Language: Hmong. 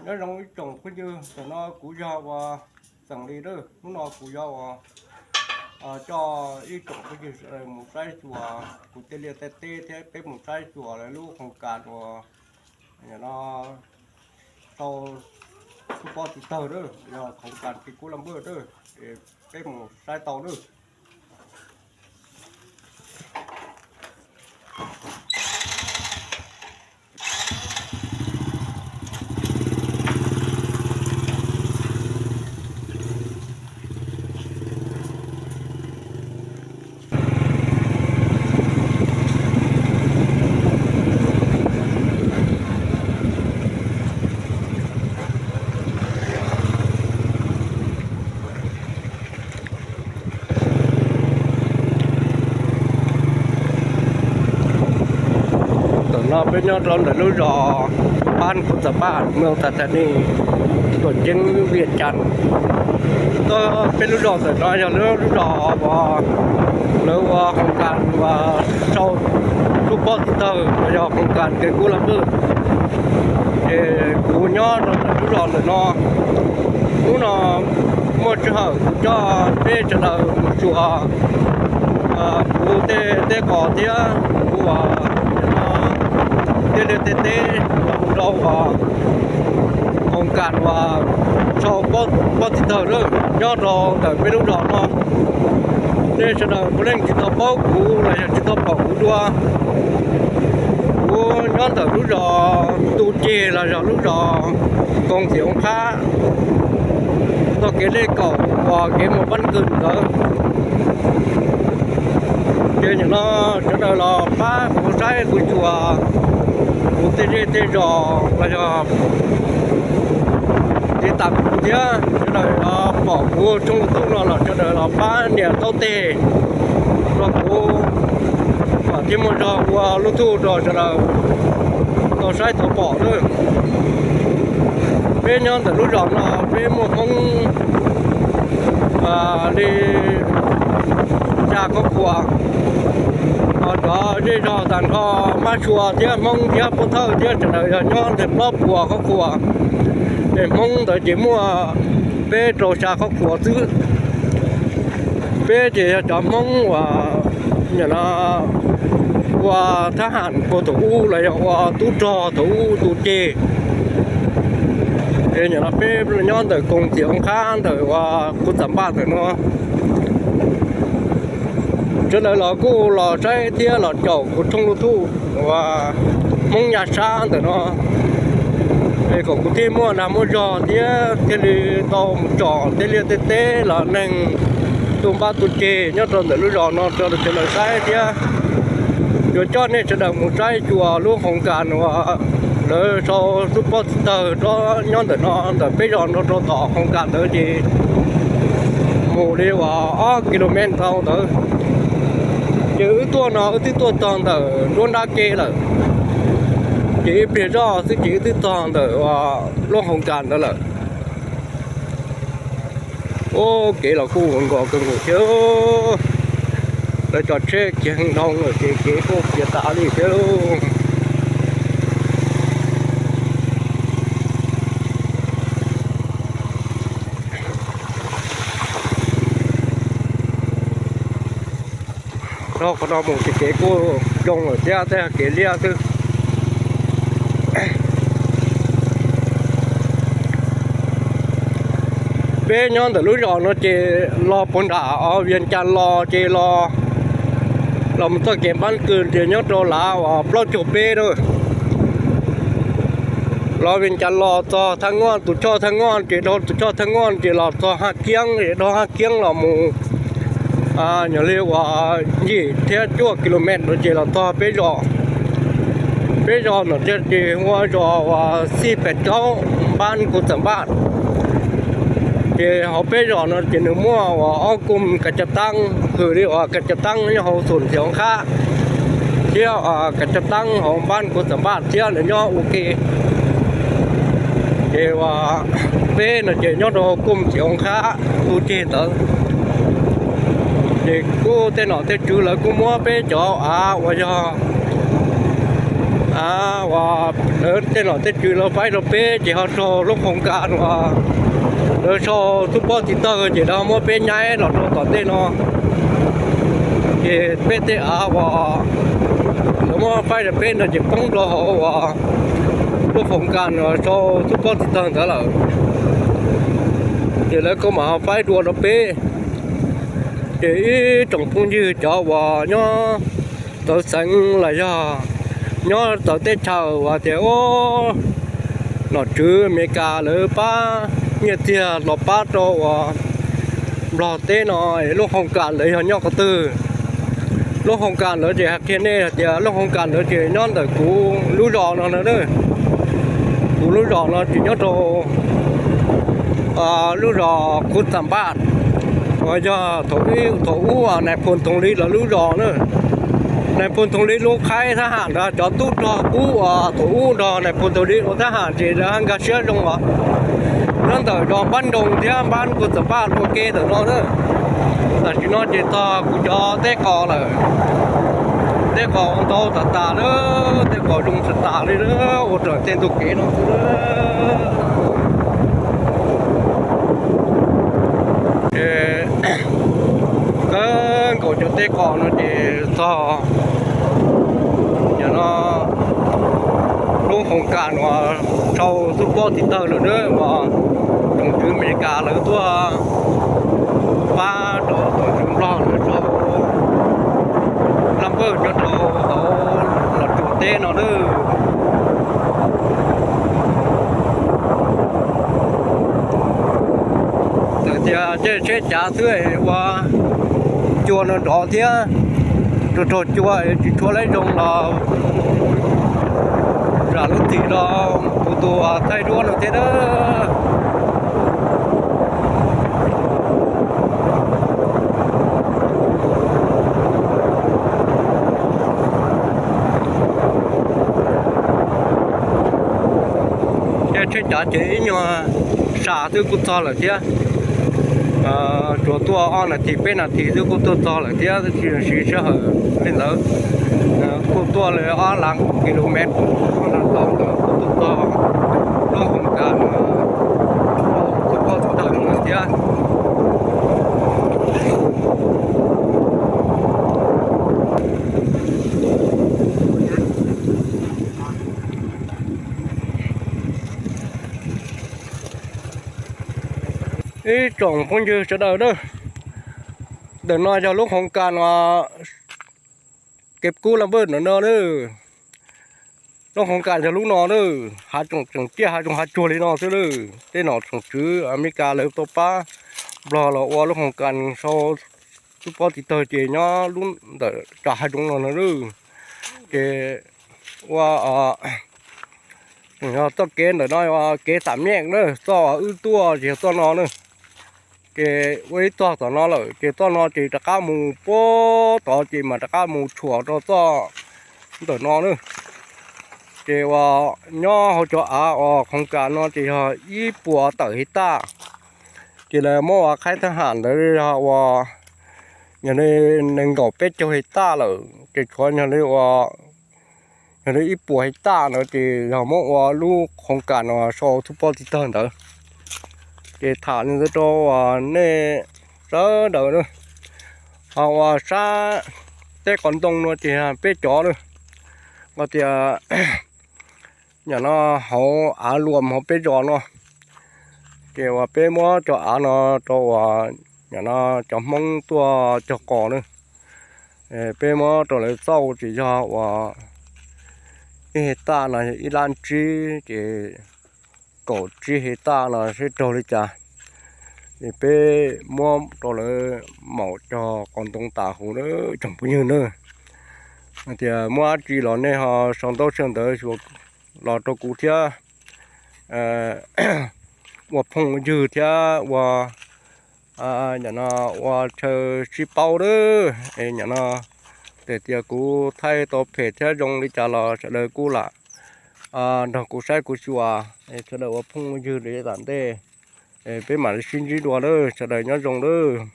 Nyob zoo ib tsoom phooj ywg, ntawm no kuv yog uas Xeem Lis lawm. Hnub no kuv yuav uas coj ib tsoom phooj ywg sawv daws mus saib xyuas kuv tej liaj tej teb thiab peb mus saib xyuas lawv lub khoos kas uas no sau xub pob txwv tawg lawm, yog khoos kas kev kub laj npawj lawm, peb mus saib tau lawm. Ntawm no peb nyob rau ntawm lub zos Pab Kuv Txas Paj, moos Tas Thas Nis, tuam ceeb Vias Cas. Peb lub zos ntawm no yog lub zos uas lawv ua khoos kas uas sau xub pob txwv tawg los yog khoos kas kev kub laj npawj. Ces kuv nyob rau ntawm lub zos ntawm no. Hnub no muaj sij hawm kuv coj peb sawv daws mus xyuas kuv tej teb qos thiab kuv tej liaj tej teb los rau uas khoos kas uas sau pob txwv tawg lawm nyob rau ntawm peb lub zos no. Nej sawv daws puav leej tsis tau paub kuv los yog tsis tau pom kuv dua. Kuv nyob ntawm lub zos Tu Ceg los yog lub zos Koos Txiv Oos Qhab, txoj kev lej kaum uas kev mus Pab Kws ntawd. Ces nim no sawv daws los pab kuv saib kuv xyuas kuv tej zej tej zos los yog tiv tam kuv thiab sawv daws los pom kuv tshooj YouTube no los sawv daws los pab nias taub teg rau kuv kom thiaj muaj zog ua lub tuj rau sawv daws tau saib tau pom lawm. Peb nyob ntawm lub zos no peb muaj Hmoob li xya khab khuas, ho cov zej zog tag nrho Mab Sua thiab Hmoob thiab Pub Thawj thiab sawv daws yog nyob ntawm plaub puas khab khuas. Es Hmoob ntawd ces muaj peb rau xya khab khuas xwb. Peb ces yog cov Hmoob uas nim no ua thab ham puag thaum ub los yog ua tub rog thaum ub Tu Ceg. Es nim no peb nyob ntawm Koos Txiv Oos Qhab ntawm uas Kuv Txas Npaj ntawm no. Sawv daws los kuj los saib thiab los caum kuv tshooj YouTube uas Hmoob Nyab Sab ntawm no, es kom kuv thiaj muaj dag muaj zog thiab thiaj li tau mus tsom tej liaj tej teb los neeg tu npab tu ceg nyob rau ntawm lub zos no rau sawv daws saib thiab. Yuav coj nej sawv daws mus saib xyuas lub khoos kas uas lawv sau xub pob txwv tawg rau nyob ntawm no ntawm peb zos no rau tom khoos kas ntawd ces mus li uas ob kilomev ntau ntawd. Ces wb tuaj no wb twb tuaj txog ntawm nruab nrab ke lawm, ces ib pliag zoj xwb ces wb twb txog ntawm lub khoos kas ntawd lawm. Ub, kev los kuj nkos kawg nkaus thiab. Lawv cov tsheb kiag heev dhau lawm ces kev kuj kiag tas li thiab lauj. Dhau qhov no mus ces kev kuj zoo lawm thiab tej kev liaj xwb. Peb nyob ntawm lub zos no ces los puag nram Vias Cas los ces los, los mus txoj kev Npab Kws ces nyob rau lav uas plaub caug peb lawm. Los Vias Cas los txog Thaj Ngoj, tus choj Thaj Ngoj ces dhau tus choj Thaj Ngoj ces los txog Haj Kiab, ces dhau Haj Kiab los mus nyuam li uas yim thiab cuaj kilomev no ces los txog peb zos. Peb zos no ces hu ua zos uas Xij Pem Kaub, Npab Kuv Txas Npaj. Ces hauv peb zos no ces nws muaj uas ob koog kav cav taab, hwm li uas kav cav taab nyob hauv xum Ntxhiav Qhab thiab kav cav taab hauv Npab Kuv Txas Npaj thiab lawv nyob ua ke. Ces uas peb no ces nyob rau koog Ntxhiav Qhab tu ceg ntawd. Ces kuj tej nom tej tswv lawv kuj muab peb cov av uas yog Av uas lawv tej nom tej tswv lawv faib rau peb ces ho raug lub qhoo kas uas lawv sau xub pob txiv tawg ces lawv muab peb nyaib los rau tom ntej no. Ces peb tej av uas lawv muab faib rau peb no ces poob rau hauv uas lub qhoo kas uas sau xub pob txiv tawg ntawd lawm. Ces lawv kuj mam ho faib dua rau peb. Ces ib tsoom phooj ywg cov uas nyob txawv xeev los yog nyob txawv teb chaws uas tias ub, nom tswv Amelikas lawv pab nyiaj txiag los pab rau uas Nplog teb no, lub qhoo kas ntawd yog nyob qhov twg? Lub qhoo kas ntawd ces hais qhia nej hais tias lub qhoo kas ntawd ces nyob ntawm kuv lub zos no na. Kuv lub zos no ces nyob rau lub zos Khuv Xam Paj, uas yog thaum ub Nais Phoo Thoo Li lawv lub zos na. Nais Phoo Thoo Li lub qhaib thab ham ntawd cov tub rog ub uas thaum ub nrog Nais Phoo Thoo Li ua thab ham ces lawv nkag siab zoo os. Nyob ntawm zos Npab Nroo thiab Npab Khuv Xam Paj ua ke ntawm no na. Tam sim no ces txog kuv cov teb qos lawm. Teb qos ntau tas tas lawm, teb qos zoo tas tas li lawm, ua raws tej ntu kev no xwb. Ces kawg nkaus cov teb qos no ces txog, yog no lub qhoo kas uas sau xub pob txiv tawg lawm na, uas tsoom tswv Amelikas lawv tuaj pab rau tsoom tswv Nplog lawv sau laj npawj coj rau hauv Los Tsuas teb no na. Txawm tias caij tsheb cav xwb ua cua no nrov thiab, raug raug cua tsis tshua laib zoo los zam lub txim rau kuv tus thaij duab no thiab na. Caij tsheb cav ces ib nyuag sam xwb kuj txog lawm thiab. Tsuas tuaj ob nas this peb nas this xwb kuj tuaj txog lawm thiab, tsis siv sij hawm li ntawd. Kuj tuaj li ob lab kilomev, ob lab tau ntawd kuj tuaj txog lub qhoo kas no thiab. Ib tsoom phooj ywg sawv daws na, ntawm no yog lub qhoo kas no, kev kub laj npawj ntawm no na. Lub qhoo kas yog lub no na, hav tsoom tseem ciaj hav zoov hav tsuag li no xwb na. Tej nom tsoom tswv Amelikas lawv tau pab Nplog los ua lub qhoo kas sau xub pob txiv tawg ces nyob lub ntawm tsam hav zoov no na. Ces ua txoj kev ntawm no kev xam meej na, txoj wb tuaj ces yog txoj no na. Ces ua ib txoj tom no lawm ces txoj no ces rov qab mus puag tod ces mas rov qab mus tshuam rau txoj ntawm no na. Ces uas nyob hauv cov av uas qhoo kas no ces yog ib puas tawm his taj. Ces lawv muab ua qhaib thab ham ntawd yog uas yog li nees nkaum peb caug his taj lawm ces tshuav yog li ua yog li ib puas his taj ntawd ces yog muab ua lub qhoo kas no sau xub pob txiv tawg ntawd. Ces tham li ntawd rau uas nej sawv daws na, ho uas sab teb qos ntoo no ces peb cov na, hos tias nyam no hauv av luam hauv peb zos no, ces uas peb muab cov av no rau uas nyam no cov Hmoob tuaj cog qos na. Peb muab rau lawv xauj ces yog uas ib his taj no yog ib lab tsib ces kaum tsib his taj no seb raug li cas. Es peb muab rau lawv maum cog qos ntoo tas huv na tsoom phooj ywg na. Hais tias muaj dab tsi los nej ho sau ntaub sau ntawv xyuas los rau kuv thiab ua phooj ywg thiab ua, nyam no ua chaw sib paub na. Es nyam no txawm tias kuv thaij tau phem thiab zoo li cas los sawv daws kuj lam nrog kuv saib kuv xyuas, sawv daws ua phooj ywg li tam ntej. Peb mam li sib ntsib dua lawm, sawv daws nyob zoo lawm.